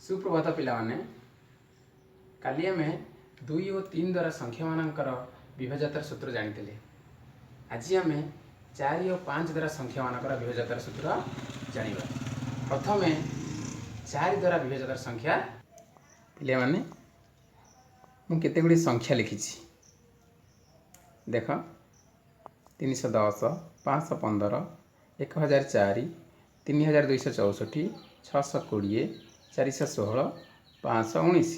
ସୁପ୍ରଭାତ ପିଲାମାନେ। କାଲି ଆମେ 2 ଓ 3 ଦ୍ୱାରା ସଂଖ୍ୟାମାନଙ୍କର ବିଭାଜ୍ୟତାର ସୂତ୍ର ଜାଣିଥିଲେ। ଆଜି ଆମେ 4 ଓ 5 ଦ୍ୱାରା ସଂଖ୍ୟାମାନଙ୍କର ବିଭାଜ୍ୟତାର ସୂତ୍ର ଜାଣିବା। ପ୍ରଥମେ 4 ଦ୍ୱାରା ବିଭାଜ୍ୟତାର ସଂଖ୍ୟା। ପିଲାମାନେ, ମୁଁ କେତେ ଗୁଡ଼ିଏ ସଂଖ୍ୟା ଲେଖିଛି ଦେଖ। 310, 515, 1004, 3264, 620, 416, 519।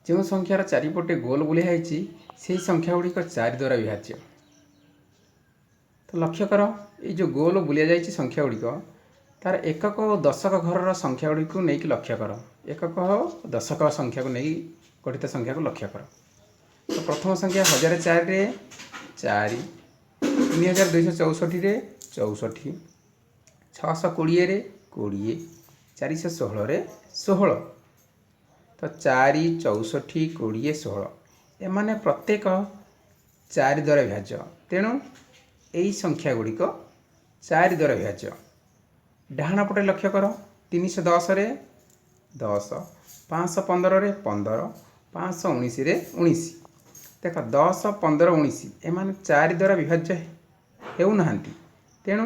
ଯେଉଁ ସଂଖ୍ୟାର ଚାରିପଟେ ଗୋଲ ବୁଲିଆ ହେଇଛି, ସେହି ସଂଖ୍ୟା ଗୁଡ଼ିକ 4 ଦ୍ୱାରା ବିଭାଜ୍ୟ। ତ ଲକ୍ଷ୍ୟ କର, ଏଇ ଯେଉଁ ଗୋଲ ବୁଲିଆ ଯାଇଛି ସଂଖ୍ୟା ଗୁଡ଼ିକ, ତାର ଏକକ ଓ ଦଶକ ଘରର ସଂଖ୍ୟା ଗୁଡ଼ିକୁ ନେଇକି ଲକ୍ଷ୍ୟ କର। ଏକକ ଓ ଦଶକ ସଂଖ୍ୟାକୁ ନେଇ ଗଠିତ ସଂଖ୍ୟାକୁ ଲକ୍ଷ୍ୟ କର। ତ ପ୍ରଥମ ସଂଖ୍ୟା 1004ରେ 4, 3264ରେ 64, 620ରେ 20, 416ରେ 16। ତ 4, 64, 20, 16, ଏମାନେ ପ୍ରତ୍ୟେକ 4 ଦ୍ୱାରା ବିଭାଜ୍ୟ। ତେଣୁ ଏହି ସଂଖ୍ୟା ଗୁଡ଼ିକ 4 ଦ୍ୱାରା ବିଭାଜ୍ୟ। ଡାହାଣ ପଟେ ଲକ୍ଷ୍ୟ କର, 310ରେ 10, 515ରେ 15, 519ରେ 19। ଦେଖ, 10, 15, 19, ଏମାନେ 4 ଦ୍ୱାରା ବିଭାଜ୍ୟ ହେଉନାହାନ୍ତି। ତେଣୁ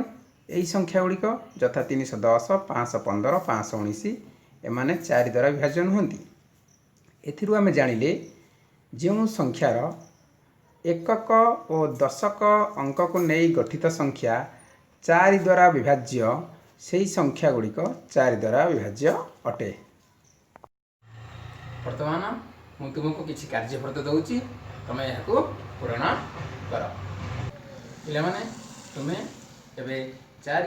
ଏହି ସଂଖ୍ୟା ଗୁଡ଼ିକ ଯଥା 310, 515, 519, ଏମାନେ 4 ଦ୍ୱାରା ବିଭାଜ୍ୟ ନୁହନ୍ତି। ଏଥିରୁ ଆମେ ଜାଣିଲେ, ଯେଉଁ ସଂଖ୍ୟାର ଏକକ ଓ ଦଶକ ଅଙ୍କକୁ ନେଇ ଗଠିତ ସଂଖ୍ୟା 4 ଦ୍ୱାରା ବିଭାଜ୍ୟ, ସେହି ସଂଖ୍ୟା ଗୁଡ଼ିକ 4 ଦ୍ୱାରା ବିଭାଜ୍ୟ ଅଟେ। ବର୍ତ୍ତମାନ ମୁଁ ତୁମକୁ କିଛି କାର୍ଯ୍ୟଫର୍ଦ୍ଦ ଦେଉଛି, ତୁମେ ଏହାକୁ ପୂରଣ କର। ପିଲାମାନେ, ତୁମେ ଏବେ 4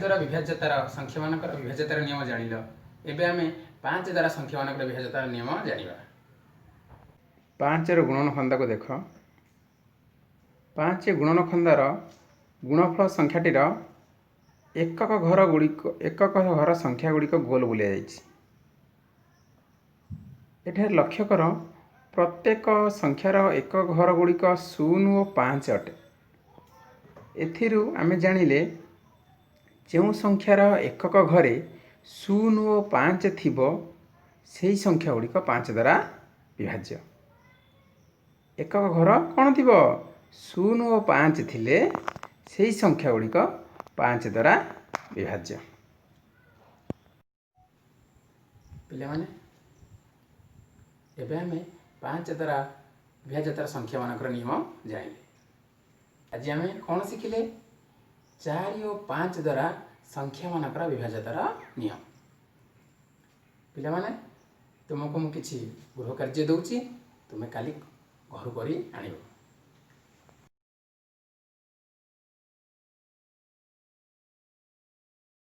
ଦ୍ୱାରା ବିଭାଜ୍ୟତାର ସଂଖ୍ୟାମାନଙ୍କର ବିଭାଜ୍ୟତାର ନିୟମ ଜାଣିଲ। ଏବେ ଆମେ 5 ଦ୍ୱାରା ସଂଖ୍ୟାମାନଙ୍କର ବିଭାଜ୍ୟତାର ନିୟମ ଜାଣିବା। 5ର ଗୁଣନ ଖନ୍ଦାକୁ ଦେଖ। 5 ଗୁଣନ ଖନ୍ଦାର ଗୁଣଫଳ ସଂଖ୍ୟାଟିର ଏକକ ଘର ସଂଖ୍ୟା ଗୁଡ଼ିକ ଗୋଲ ବୁଲିଆ ଯାଇଛି। ଏଠାରେ ଲକ୍ଷ୍ୟ କର, ପ୍ରତ୍ୟେକ ସଂଖ୍ୟାର ଏକକ ଘର ଗୁଡ଼ିକ 0 ଓ 5 ଅଟେ। ଏଥିରୁ ଆମେ ଜାଣିଲେ, ଯେଉଁ ସଂଖ୍ୟାର ଏକକ ଘରେ 0 ଓ 5 ଥିବ, ସେହି ସଂଖ୍ୟା ଗୁଡ଼ିକ 5 ଦ୍ୱାରା ବିଭାଜ୍ୟ। ଏକକ ଘର କ'ଣ ଥିବ? 0 ଓ 5 ଥିଲେ ସେହି ସଂଖ୍ୟା ଗୁଡ଼ିକ 5 ଦ୍ୱାରା ବିଭାଜ୍ୟ। ପିଲାମାନେ, ଏବେ ଆମେ 5 ଦ୍ୱାରା ବିଭାଜ୍ୟତାର ସଂଖ୍ୟାମାନଙ୍କର ନିୟମ ଜାଣିଲେ। ଆଜି ଆମେ କ'ଣ ଶିଖିଲେ? 4 ଓ 5 ଦ୍ୱାରା ସଂଖ୍ୟାମାନଙ୍କର ବିଭାଜ୍ୟତାର ନିୟମ। ପିଲାମାନେ, ତୁମକୁ ମୁଁ କିଛି ଗୃହ କାର୍ଯ୍ୟ ଦେଉଛି, ତୁମେ କାଲି ଘରୁ କରି ଆଣିବ।